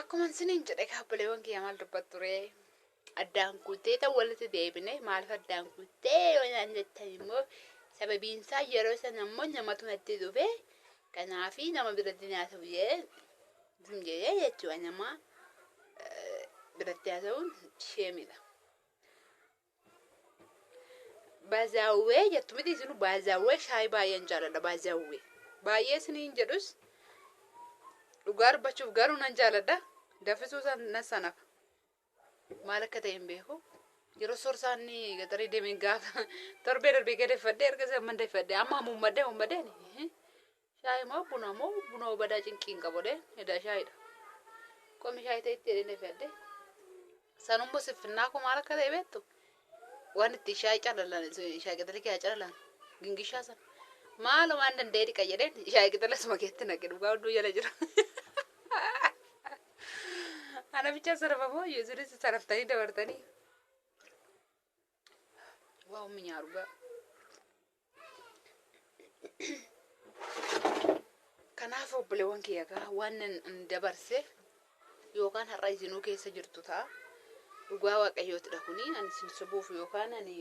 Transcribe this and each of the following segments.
Akkuma isiniin jedhe kaabboleewwan kiyya maal dubbattu ree? Addaan kuttee ta'u walitti deebine maaliif addaan kuttee yoo naan jettan immoo sababiin isaa yeroo sana immoo namatu natti dhufe kanaafi nama biratti naasa'u jedhee isin jedhee jechuudha nama biratti haasa'uun sheemidha. Bazaawwee jettu miti isinu bazaawwee shaayii baay'een jaaladha bazaawwee. Baay'ee isiniin jedhus dhugaa dubbachuuf garuu nan jaaladha. Danfisuu nan sanafa. Maal akka ta'e hin beeku. Yeroo sorsaan gaxarii deemeen gaafa torbee darbee gadeeffadhe erga isa mandeeffadhe amma muummadee muummadee Shaayii moo buna moo buna badaa cinqii hin qabu dhee edaa shaayiidha. Qomi shaayii ta'e itti jedhee fe'adhe. Sanummoo siffinnaa koo maal akka ta'e beektu? Waan itti shaayii calalan shaayii qixalii kee calalan gingishaa sana. Maal waan danda'ee dhiqa jedheen shaayii qixala suma keetti naqe dhugaa hunduu jala jira. Ana bichaa sarafa moo isinis saraftanii dabartanii. Waa minyaa dhugaa. Kanaaf obboleewwan kiyya gaa waan nan dabarse yookaan har'a isinuu keessa jirtu ta'a. Dhugaa waaqayyootidha kuni ani isin sobuuf yookaan ani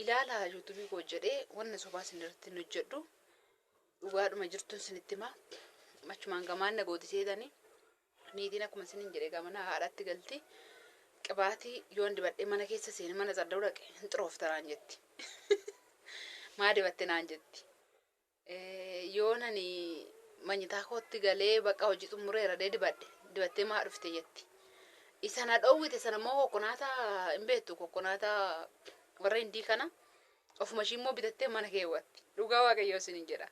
ilaala yuutuubii koo jedhee wanna sobaa isin irratti hin hojjedhu. Dhugaadhuma jirtuun isinitti hima. Achumaan gamaan na gooti seetanii. Niitiin akkuma isiniin jedhe egaa mana haadhaatti galti. Qibaatii yoon dibadhee mana keessa seene mana tsadda'u dhaqe hin xiroofta naan jetti. Maa dibatte naan jetti. Yoon ani manyitaa kootti galee bakka hojii xumureera dee dibadhe dibattee maa dhufte jetti. Isa na dhoowwite sana immoo kokkonaataa hin beektu kokkonaataa warra hindii kana ofuma ishii immoo bitattee mana keewwatti. Dhugaa waaqayyoo isiniin jedha.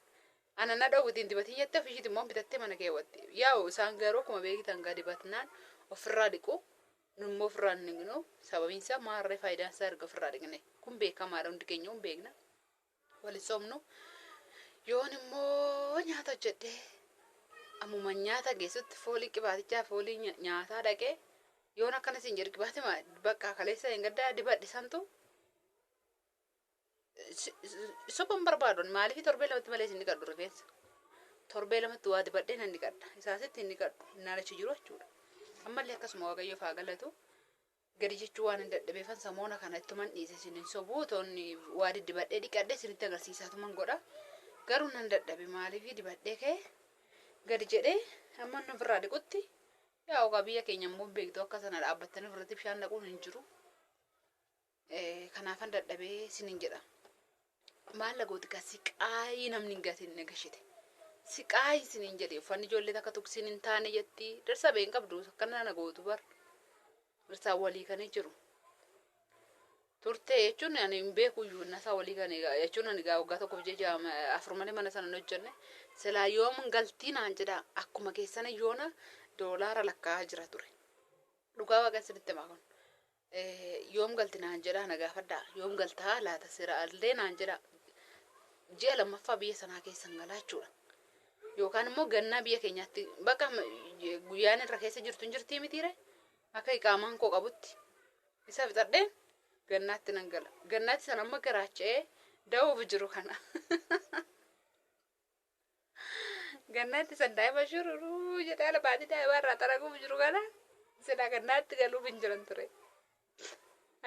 Ana na dhowwiti hin dibatin jette ofii ishiiti immoo bitattee mana keewwatti. Yaa'u isaan garuu akkuma beektan gaa dibatnaan ofirraa dhiqu. Nu immoo ofirraa hin dhiqnu. Sababiin isaa maarree faayidaan isaa erga ofirraa dhiqne. Kun beekamaadha hundi keenya hin beekna. Wal hin sobnu. Yoon immoo nyaata hojjedhee ammuma nyaata geessutti foolii qibaatichaa foolii nyaataa dhaqee yoon akkana siin jedhu qibaatima bakka kaleessa hin gaddaa dibadhe santu Soba hin barbaadu. Maaliif torbee lamatti malee isin dhiqadhu rifeensa. Torbee lamatti waa dibadhee nan dhiqadha. Isaasitti hin dhiqadhu. Innaan achi jiru jechuudha. Ammallee akkasuma Waaqayyoof haa galatu. Gadi jechuu waan hin dadhabeefan samoona kana ittuman dhiise isin hin sobu. Toonni waa diddibadhee dhiqadhe isinitti agarsiisaatuman godha. Garuu nan dadhabe maaliif dibadhee ka'e gadi jedhee amma inni ofirraa dhiqutti yaa ogaa biyya keenya immoo beektu akka sana dhaabbattanii ofirratti bishaan naquun hin jiru. Kanaafan dadhabee sinin jedha. Maal na gooti kaa siqaayii namni hin gatin na gashite. Siqaayii sinin jedhe uffanni ijoollee takka tuksiin hin taane jetti. Dhirsa bee hin qabdu akkana na gootu bar. Dhirsaan walii kan jiru. Turte jechuun ani hin beeku iyyuu nasaa walii kan jechuun ani gaa waggaa tokkoof jecha afur malee mana sana hin hojjenne. Silaa yoom galtii naan jedha akkuma keessana yoona doolaara lakkaa'aa jira ture. Dhugaa waaqa isinitti himaa kun. Yoom galti naan jedhaa na gaafadhaa. Yoom galtaa laata siraallee naan jedhaa. Ji'a lammaffaa biyya sanaa keessan galaa jechuudha. Yookaan immoo gannaa biyya keenyaatti bakka guyyaan irra keessa jirtu hin jirtii mitiire akka iqaamaan koo qabutti isa fixadheen gannaatti nan gala. Gannaatti sana amma garaacha'ee da'uuf jiru kana. Gannaatti san daa'ima shururuu jedhee ala baatii daa'ima irraa xaraguuf jiru kana silaa gannaatti galuuf hin jiran ture.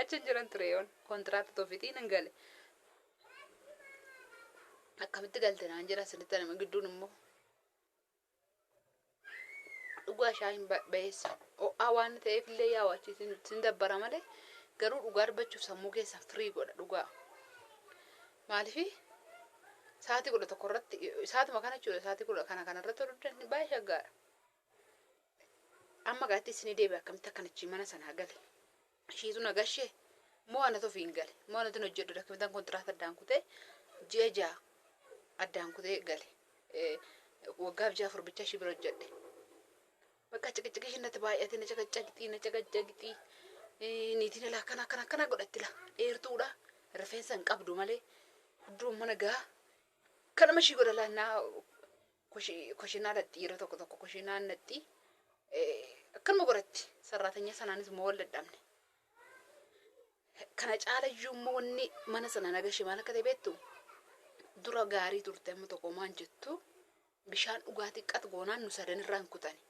Achi hin jiran ture yoon kontiraata toofitiin hin gale. Akkamitti galte naan jedha sinitti anima gidduun immoo. Dhugaa shaayiin bayeessa. Ho'aa waan ta'eef illee yaa'u achi sin dabbara malee garuu dhugaa dubbachuuf sammuu keessan firii godha dhugaa. Maaliif sa'aatii 11 irratti sa'aatuma kana jechuudha sa'aatii kudha kana kana irratti hodhuun baay'ee shaggaadha. Amma gaatti isinii deebi'a akkamitti akkan achi mana sanaa gale. Ishiitu na gashee moo anatu ofiin gale moo anatu hin hojjedhu akkamittan kontiraata addaan kutee ji'a 6 addaan kutee gale. Waggaaf ji'a 4 bichaa ishii bira hojjedhe. Bakka ciqiciqi ishii natti baay'ate na caqacaqxii na caqacaqxii niitiin ilaa akkana akkana akkana godhatti la dheertuudha rifeensa hin qabdu malee hudduun mana gaa kanama ishii godha laannaa koshinaa dhaqxi yeroo tokko tokko koshinaan dhaqxi akkanuma godhatti sarraatanya sanaanis immoo wal dadhabne. Kana caalayyuu immoo wanni mana sana nagashe maal akka ta'e beektu dura gaarii turte amma tokko maan jettu bishaan dhugaatii qat goonaan nu sadan irraa hin kutani.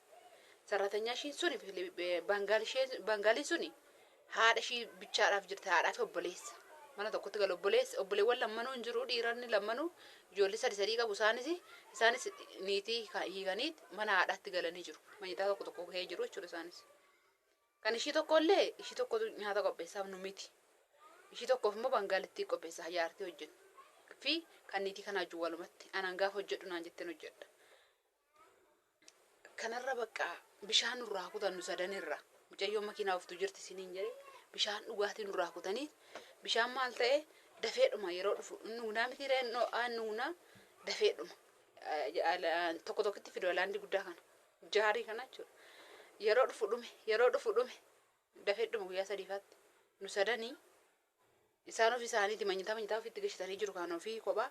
Sarratanyaa ishiin suni Baangaalii suni haadha ishii bichaadhaaf jirti, haadhaa fi obboleessa. Mana tokkotti galu obboleessa, obboleewwan lammanuu hin jiru, dhiironni lammanuu ijoollee sadi sadii qabu, isaanis niitii hiikanii mana haadhaatti galanii jiru. Manyitaa tokko tokko gahee jiru jechuudha isaanis. Kan ishii tokko illee ishii tokkotu nyaata qopheessaaf nu miti. Ishii tokkoof immoo Baangaalittii qopheessaa jaartii hojjennu. Fi kan niitii kanaa wajjin walumatti anaan gaafa hojjedhu naan jetteen hojjedha. Kanarra bakka bishaan nurraa kutan nu sadanirra. Mucayyoon makiinaa ooftu jirti isiniin jedhe, bishaan dhugaatii nurraa kutanii, bishaan maal ta'e, dafeedhuma yeroo dhufu nuunaa miti reen nuunaa dafeedhuma. Tokko tokkotti fidu alaandii guddaa kana jaarii kana jechuudha. Yeroo dhufu dhume, yeroo dhufu dhume, dafeedhuma guyyaa sadiifaatti nu sadanii isaan ofii isaaniiti manyitaa manyitaa ofiitti gashatanii jiru kan ofii kophaa.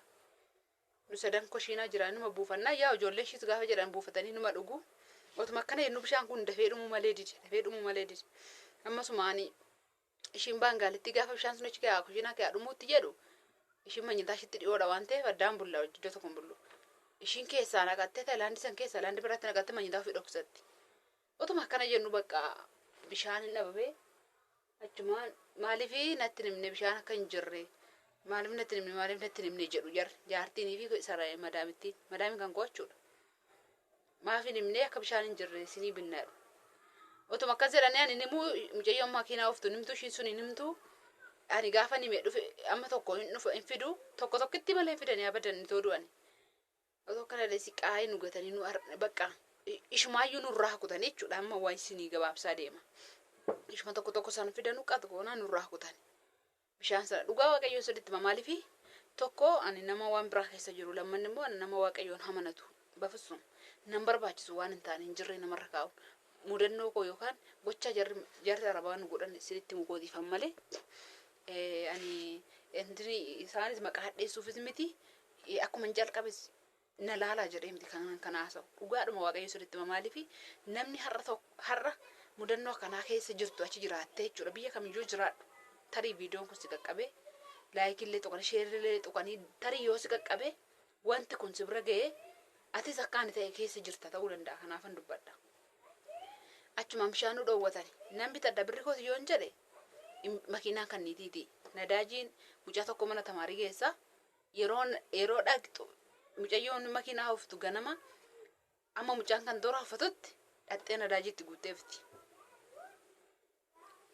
Nu sadan koshiinaa jira, numa buufannaa, yaa ijoollee ishiis gaafa jedhan buufatanii numa dhugu. Otuma akkana jennu bishaan kun dafee dhumuu malee dide, dafee dhumuu malee dide. Ammasumaani ishiin Baangaalitti gaafa bishaan sun achi ka'aa koshiinaa ka'aa dhumuutti jedhu, ishiin manyitaa ishiitti dhiyoodha waan ta'eef addaan bulla, iddoo tokko hin bullu. Ishiin keessaa naqattee Taayilaandii san keessa Taayilaandii biratti naqattee manyitaa ofii dhoksatti. Otuma akkana jennu bakka bishaan hin dhabamee achumaan maaliif natti himne, bishaan akka hin jirre maaliif natti himne, maaliif natti himne jedhu jarri jaartiinii fi sara madaamittiin, madaamiin kan gochuudha. Maaf hin himne akka bishaan hin jirre isinii binnaadha. Otuma akkas jedhanii ani nimuu mucayyoon makiinaa ooftu nimtu, ishiin sun hin himtu, ani gaafa nime dhufe amma tokko hin dhufu hin fidu, tokko tokkitti malee fidanii abadan itoo du'ani. Otoo akkana illee siqaayii nu gatanii nu bakka ishumaayyuu nurraa kutanii jechuudha, amma waan isinii gabaabsaa deema. Ishuma tokko tokko san fidanu qat goonaa nurraa kutan. Bishaan sana dhugaa Waaqayyoon sirriitti hima, maaliifi tokko ani nama waan biraa keessa jiru, lammanni immoo ani nama Waaqayyoon amanatu bafisum nan barbaachisu waan hin taane hin jirre namarra kaa'u. Mudannoo koo yookaan gocha jarri arabaa nu godhan isinitti mukootiifan malee ani intini isaanis maqaa hadheessuufis miti, akkuma hin jalqabes na laalaa jedhee miti kan kana haasa'u. Dhugaadhuma Waaqayyo sirriitti hima, maaliifi namni har'a tokko har'a mudannoo akkanaa keessa jirtu achi jiraattee jechuudha, biyya kamiyyuu jiraadhu, tarii viidiyoon kun si qaqqabee, likeillee tuqanii shareillee tuqanii, tarii yoo si qaqqabee wanti kun si bira ga'ee atis akka ani ta'e keessa jirta ta'uu danda'a, kanaafan dubbadha. Achumaan bishaan nu dhoowwatani. Nan bitadha birri kooti yoon jedhe makiinaan kan niitiiti. Nadaajiin mucaa tokko mana tamaarii geessa. Yeroo dhaqxu mucayyoon makiinaa ooftu ganama amma mucaan kan toora uffatutti dhaqxee nadaajiitti guutteefti.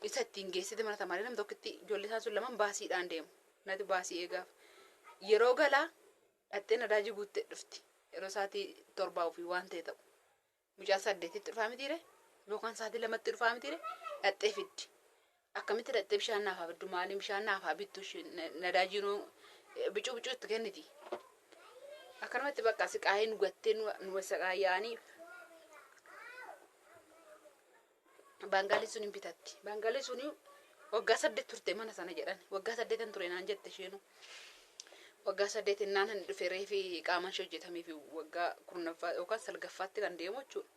Isa ittiin geessite mana tamaarii nam tokkotti, ijoollee isaan sun lamaan baasiidhaan deemu. Nati baasii eegaaf. Yeroo galaa dhaqxee nadaajii guuttee dhufti. Yeroo sa'aatii 7 ofii waan ta'e ta'u. Mucaan 8tti dhufaa mitiire, yookaan sa'aatii 2tti dhufaa mitiire, dhaqxee fiddi. Akkamitti dhaqxee bishaan naaf haa fiddu, maaliin bishaan naaf haa bittu, nadaajiinuu bicuu bicuu itti kenniti. Akkanumatti bakka siqaayee nu gattee nu saqaayya'anii Baangaalii sun hin bitatti. Baangaalii sun waggaa 8 turte mana sana jedhan. Waggaa 8n ture naan jette isheenu. Waggaa 8 innaan hin dhufe reefi qaamaan ishee hojjetamee fi waggaa 10ffaa yookaan 9ffaatti kan deemu jechuudha.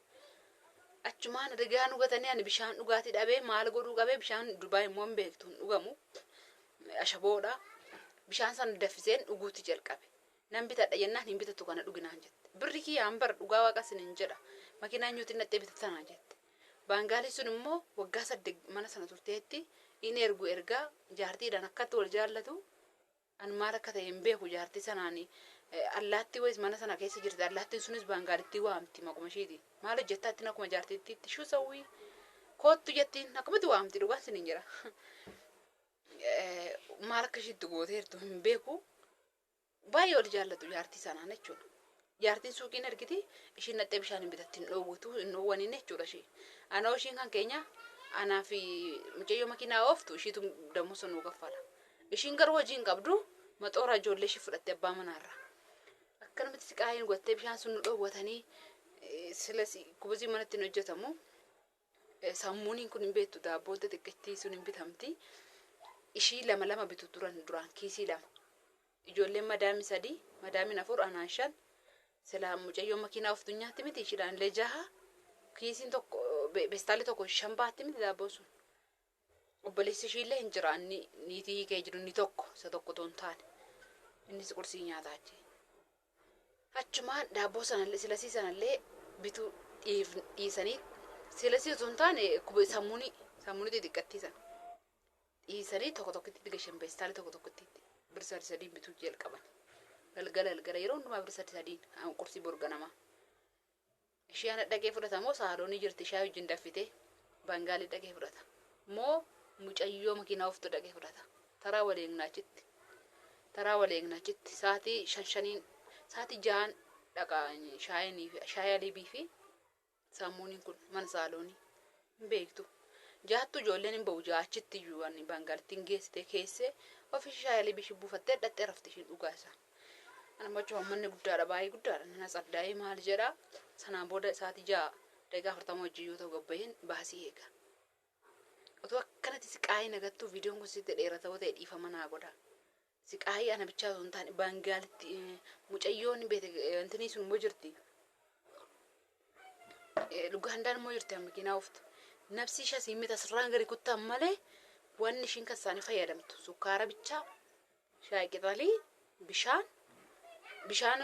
Achumaan rigaa nu gatanii ani bishaan dhugaatii dhabee maal godhuu qabee, bishaan Dubaay immoo hin beektu, hin dhugamu. Ashaboodha. Bishaan sana daffiseen dhuguutti jalqabe. Nan bitadha jennaan hin bitatu, kana dhuginaan jette. Birri kiyyaan bara dhugaa waaqa sinin jedha. Makiinaa nyuutiin dhattee bitatanaa jette. Baangaalii sun immoo waggaa 8 mana sana turteetti, in ergu ergaa jaartiidhaan akkatti wal jaallatu, an maal akka ta'e hin beeku, jaartii sanaan allaattii wayis mana sana keessa jirti, allaattiin sunis Baangaalittii waamti maquma ishiiti. Maal hojjettaa ittiin akkuma jaartiittiitti shuu sawwii koottu jettiin akkumatti waamti, dhugaan sinin jira. Maal akka ishiitti gooteertu hin beeku. Baay'ee wal jaallatu jaartii sanaan jechuudha. Jaartiin suuqiin ergiti, ishiin dhattee bishaan hin bitatti, hin dhoowwatu, hin dhoowwaniin jechuudha ishee. Anoo ishiin kan keenya anaa fi mucayyoo makiinaa ooftu ishiitu dammoo nuu kaffala. Ishiin garuu hojii hin qabdu, maxooraa ijoollee ishii fudhatte abbaa manaarraa. Akkanumatti siqaayii nu gattee bishaan sun nu dhoowwatanii, silas kubuzii manatti hin hojjetamu. Sammuuniin kun hin beektu, daabboon xixiqqittii sun hin bitamti. Ishii lama lama bitu turan duraan, kiisii lama. Ijoolleen madaami sadi, madaamiin afur, anaan shan. Silaa mucayyoon makiinaa ooftu nyaatti miti, ishiidhaan illee jaha. Kiisiin tokko beestaalli tokko shan baatti miti daabboon sun. Obboleessi ishiillee hin jira, inni niitii hiikee jiru inni tokko, isa tokko otoo hin taane. Innis qursii nyaataa achi. Achumaan daabboo sanallee silasii sanallee bituu dhiisanii Silasii osoo hin taane sammuunii sammuunii xixiqqattii sana dhiisanii tokko tokkotti gashan peestaalii tokko tokkotti birri sadi sadiin bituu jalqaban. Galgala galgala yeroo hundumaa birri sadi sadiin qursii borganamaa. Ishee ana dhaqee fudhata moo saaloonii jirti shaayii wajjin daffitee bangaalii dhaqee fudhata moo mucayyoo makiinaa ooftu dhaqee fudhata. Taraa wal eegna achitti. Taraa wal eegna achitti sa'aatii shan shaniin sa'aatii ja'aan dhaqa shaayinii fi shaayii aliibii fi sammuuniin kun mana saaloonii hin beektu. Jaattu ijoolleen hin ba'u ja'a achitti iyyuu waan bangaalittiin geessitee keessee ofii shaayii aliibii ishii buufattee dhattee rafti ishiin dhugaa isaa. Ana machuun manni guddaadha baay'ee guddaadha. Nana saddaa'ee maal jedhaa sanaan booda sa'aatii 6:40 hojii yoo ta'u gabbaheen baasii eega. Otoo akkanatti siqaayii nagattuu viidiyoon kun sitti dheerata yoo ta'e dhiifama naa godha. Siqaayii ana bichaa osoo hin taane baangaalitti mucayyoon beete wantinii sun immoo jirti. Lugaandaan immoo jirti makiinaa ooftu. Nabsii ishee siimita sirraan gadi kuttan malee wanni ishiin kan isaanii fayyadamtu sukkaara bichaa shaayii qixalii bishaan bishaan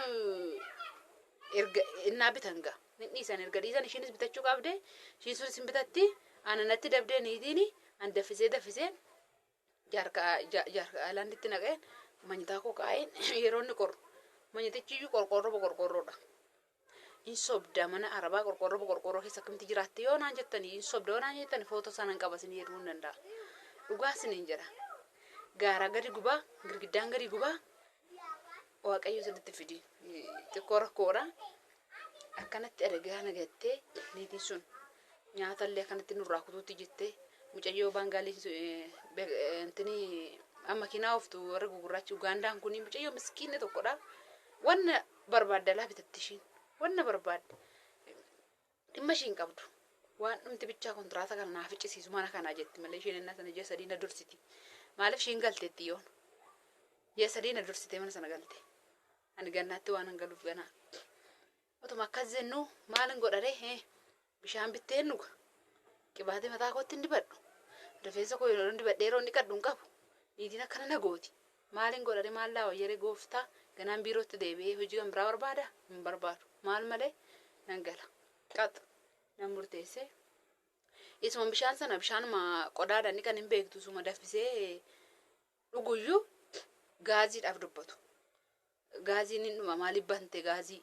erga innaa bitan gaa ni dhiisan erga dhiisan ishiinis bitachuu qabde ishiin sunis hin bitatti ananatti dabdee niitiin an daffisee daffisee jaarka jaarka ayilaanditti naqeen manyitaa koo kaa'een yeroo inni qorru manyitichi iyyuu qorqoorroo qorqoorroodha. In sobda mana arabaa qorqoorroo qorqoorroo keessa akkamitti jiraatti yoo naan jettanii in sobda yoo naan jettanii footoo sana hin qaba isin jedhuu hin danda'a. Dhugaa isiniin jedha. Gaaraa gadi gubaa girgiddaan gadi gubaa waaqayyo sirriitti fidi xiqqoo rakkoodha. Akkanatti adagaa nagattee niitiin sun nyaatallee akkanatti nurraa kutuutti jettee mucayyoo baangaalii intinii amma makiinaa ooftu warra gugurraachi Ugaandaan kun mucayyoo miskiinni tokkodha. Wanna barbaadde alaa bitatti ishiin wanna barbaadde dhimma ishiin qabdu. Waan dhumti bichaa kontiraata kana naaf ficcisiisu mana kanaa jetti malee isheen innaa sana ji'a sadii na dursiti. Maaliif ishiin galteetti yoon ji'a sadii na dursitee mana sana galte. Ani gannaatti waan hin galuuf ganaa. Otuma akkas jennu maalin godhare bishaan bitteen dhuga. Qibaatii mataa kootti hin dibadhu. Rifeensa koo yeroo dibadhee yeroo inni qadhu hin qabu. Niitiin akkana na gooti. Maalin godhare maal laa wayyaree gooftaa ganaan biirootti deebi'ee hojii kan biraa barbaada hin barbaadu. Maal malee nan gala. Qaxa nan murteessee. Isuma bishaan sana bishaanuma qodaadhaan kan hin beektu suma danfisee dhuguyyuu gaaziidhaaf dubbatu. Gaaziin hin dhuma maaliif bante gaazii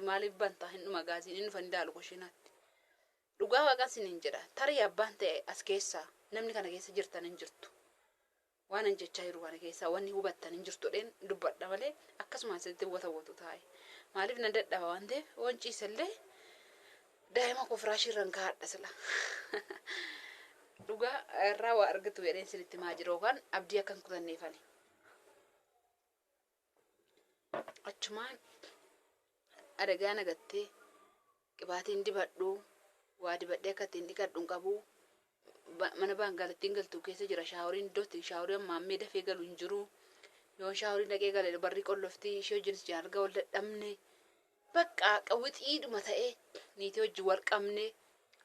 maaliif banta hin dhuma gaaziin hin dhufan ilaalu kushinaatti. Dhugaa waaqa isiniin jedha tarii abbaan ta'e as keessaa namni kana keessa jirtan hin jirtu. Waan an jechaa jiru kana keessaa wanni hubattan hin jirtu dheen dubbadha malee akkasuma asitti wata taa'e. Maaliif nan dadhaba waan ta'eef waan ciisallee daa'ima koo firaashii irra hin kaa'adha sila. Dhugaa irraa waa argatu jedheen isinitti himaa jiru yookaan abdii akka hin kutanneefani. Achumaan adagaa nagattee qibaatiin dibadhu waa dibadhee akka ittiin dhiqadhu hin qabu. Mana baangaalattiin galtu keessa jira shaaworiin iddoo itti shaaworii ammaa dafee galu hin jiru. Yoo shaaworiin dhaqee gale barri qolloftii ishee wajjinis jaarga wal dadhabne bakka qawwixiidhuma ta'ee niitii wajjin wal qabne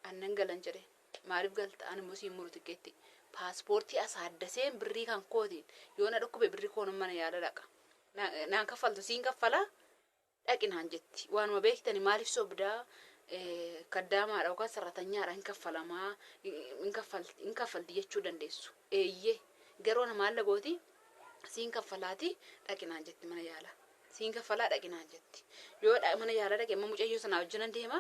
annan galan jedhe. Maaliif galta ani immoo siin muru tikkeetti. Paaspoortii as addaseen birrii kan kootiin yoo na dhukkube birrii koon mana yaala dhaqa. Naan kaffaltu siin kaffalaa dhaqi naan jetti. Waanuma beektani maaliif sobdaa kaddaamaadha yookaan sarratanyaadha hin kaffalamaa hin kaffalti jechuu dandeessu. Eeyyee garuu na maal gooti siin kaffalaati dhaqi naan jetti mana yaalaa. Siin kaffalaa dhaqi naan jetti. Yoo mana yaalaa dhaqe immoo mucayyoo sanaa wajjinan deema.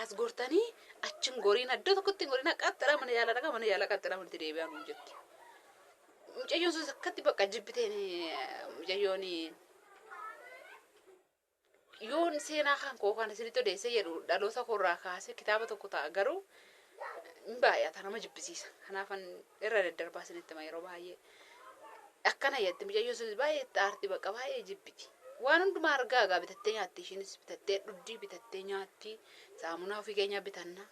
As gortanii achin goriin iddoo tokkotti hin goriin qaxxira mana yaalaa dhaqa mana yaalaa qaxxira walitti deebi'aa nuun jetti. Mucayyoon sun akkatti bakka jibbiteen mucayyoon yoon seenaa kan koo kan isinitti odeessee jedhu dhaloota koorraa kaasee kitaaba tokko ta'a garuu hin baay'ata nama jibbisiisa. Kanaafan irra daddarbaa isinitti hima yeroo baay'ee. Akkana jetti mucayyoon sun baay'ee aarti bakka baay'ee jibbiti. Waan hundumaa argaa egaa bitattee nyaatti ishiinis bitattee dhuddii bitattee nyaatti saamunaa ofii keenyaa bitanna.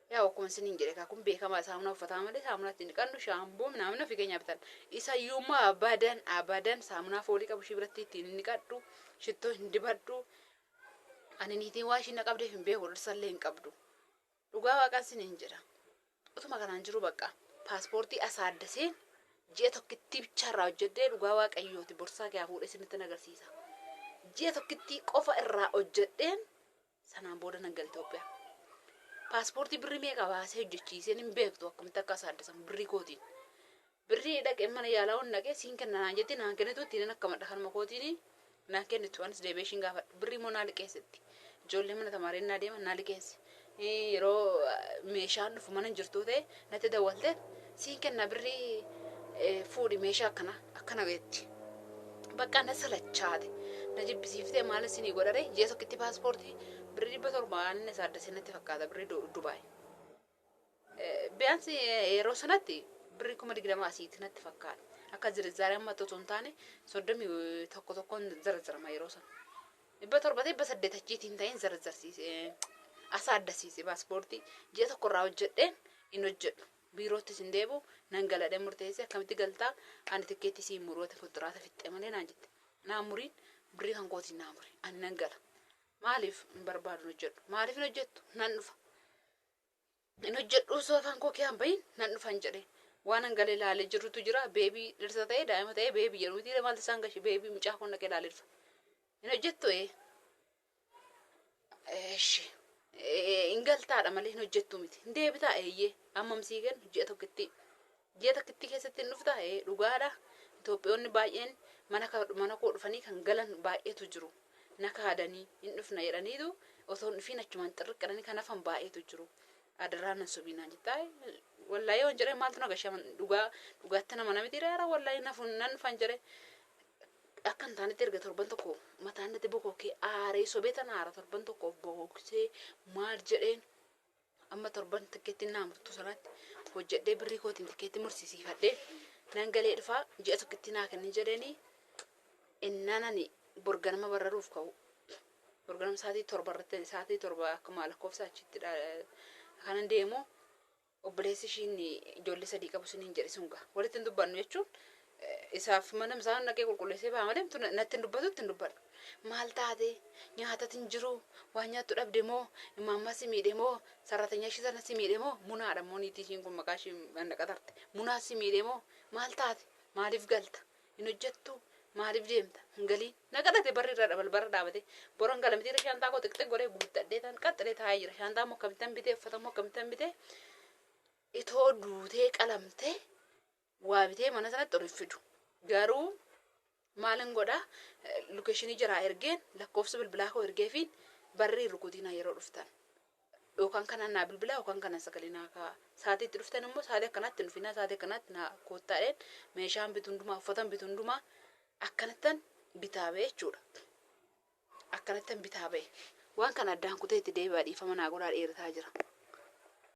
Yaa akkuma isiniin jedhe kun beekamaa saamunaa uffataa malee saamunaa ittiin dhiqannu shaamboo minaamin ofii keenyaa bitanna. Isa iyyuummaa abadan abadan saamunaa foolii qabu ishii biratti ittiin hin dhiqadhu shittoo hin dibadhu. Ani niitiin waa ishiin na qabdeef hin beeku dhirsallee hin qabdu. Dhugaa waaqaan isiniin jedha. Utuma kanaan jiru bakka paaspoortii as addaseen ji'a tokkittii bichaarraa hojjedhee dhugaa waaqayyooti borsaa kee fuudhee isinitti agarsiisa. Ji'a tokkittii qofa irraa hojjedheen sanaan booda nan gala Itoophiyaa. Paaspoortii birrii meeqa baasee hojjechiiseen hin beektu akkamitti akka saaddasan birrii kootiin. Birrii dhaqee mana yaalaa hon dhaqee siin kenna naan jetti naan kennitu ittiin akka madha kanuma kootiin naan kennitu anis deebi'ee ishiin gaafadhu birrii immoo naa liqeessetti. Ijoollee mana tamaariin naa deeman naa liqeesse. Yeroo meeshaan dhufu mana hin jirtu ta'e natti dawwalte siin kenna birrii fuudhi meeshaa akkana akkana jetti. Bakka na salachaate na jibbisiiftee maal isinii godhare ji'a tokkitti paaspoortii birrii 700 waan inni saaddasee natti fakkaata birrii Dubaay. Biyaansi yeroo sanatti birrii 20,000 asiiti natti fakkaata. Akka zirizaaree amma otoo hin taane 31 tokkoon zarazarama yeroo sana. 700 800 achiitiin ta'in zarazarsiise asaaddasiise paaspoortii ji'a tokko irraa hojjedheen hin hojjedhu. Biiroottis hin deebi'u nan galadhee murteessee akkamitti galtaa ani tikkeetti siin muroota fuulduraata fixxee malee naan jette. Naan muriin birrii kan kootiin naa muri ani nan gala. Maaliif hin barbaadu hin hojjedhu maaliif hin hojjettu nan dhufa. Hin hojjedhu osoo afaan koo kiyaan bahin nan dhufan jedhe. Waan an galee laalee jirutu jira beebii dhirsa ta'e daa'ima ta'e beebii jedhu miti maaltu isaan gashi beebii mucaa kun dhaqee laalee dhufa. Hin hojjettu ee. Eshi. Hin galtaadha malee hin hojjettu miti. Hin deebitaa eeyyee. Ammam sii kennu ji'a tokkitti. Ji'a tokkitti keessatti hin dhuftaa ee dhugaadha. Itoophiyoonni baay'een mana mana koo dhufanii kan galan baay'eetu jiru. Na kaadanii hin dhufna jedhaniitu osoo hin dhufiin achumaan xirriqqadanii kan hafan baay'eetu jiru. Adaraa nan sobiinaan jettaa. Wallaayee waan jedhee maaltu na gashaman dhugaa dhugaatti nama namiti reera wallaayee nafuun nan dhufan jedhee. Akka hin taanetti erga torban tokko mataan natti bokokkee aaree sobee tan aara torban tokkoof bokoksee maal jedheen amma torban tikkeetti naa murtu sanatti hojjedhee birrii kootiin tikkeetti mursiisiifadhee nan galee dhufaa ji'a tokkitti naa kenni jedheeni innaan ani borganama bararuuf ka'u borganama sa'aatii 7 irratti sa'aatii 7 akkuma lakkoofsa achitti kanan deemu obboleessi ishiin ijoollee sadii qabu siniin jedhe sun gaa walitti hin dubbannu jechuun isaaf mana isaan dhaqee qulqulleessee ba'a malee natti hin dubbatu itti hin dubbadhu. Maal taate nyaatati hin jiru waan nyaattu dhabde moo imaammaa si miidhe moo sarratanya ishii sana si miidhe moo munaadha moo niitii ishiin kun maqaa ishii na qaxarte munaa si miidhe moo maal taate maaliif galta hin hojjettu maaliif deemta hin galiin na kadhate barri irra balbara dhaabate boran gala mitiirra shaantaa koo xiqxiq godhee guuttadhee tan qaxxalee taa'ee jira shaantaa immoo akkamittan bitee uffata immoo akkamittan bitee itoo duutee qalamtee waa bitee mana sanatti ol hin fidu garuu maalin godha lokeeshinii jiraa ergeen lakkoofsa bilbilaa koo ergeefiin barrii rukutinaa yeroo dhuftan yookaan kanaan naa bilbilaa yookaan kanaan sagalee naa kaa'a. Sa'aatii itti dhuftan immoo sa'aatii akkanaatti hin dhufinaa sa'aatii akkanaatti naa koottaadheen meeshaan bitu hundumaa uffatan bitu hundumaa akkanattan bitaa ba'e jechuudha. Akkanattan bitaa ba'e. Waan kana addaan kutee itti deebi'a dhiifama naa godhaa dheerataa jira.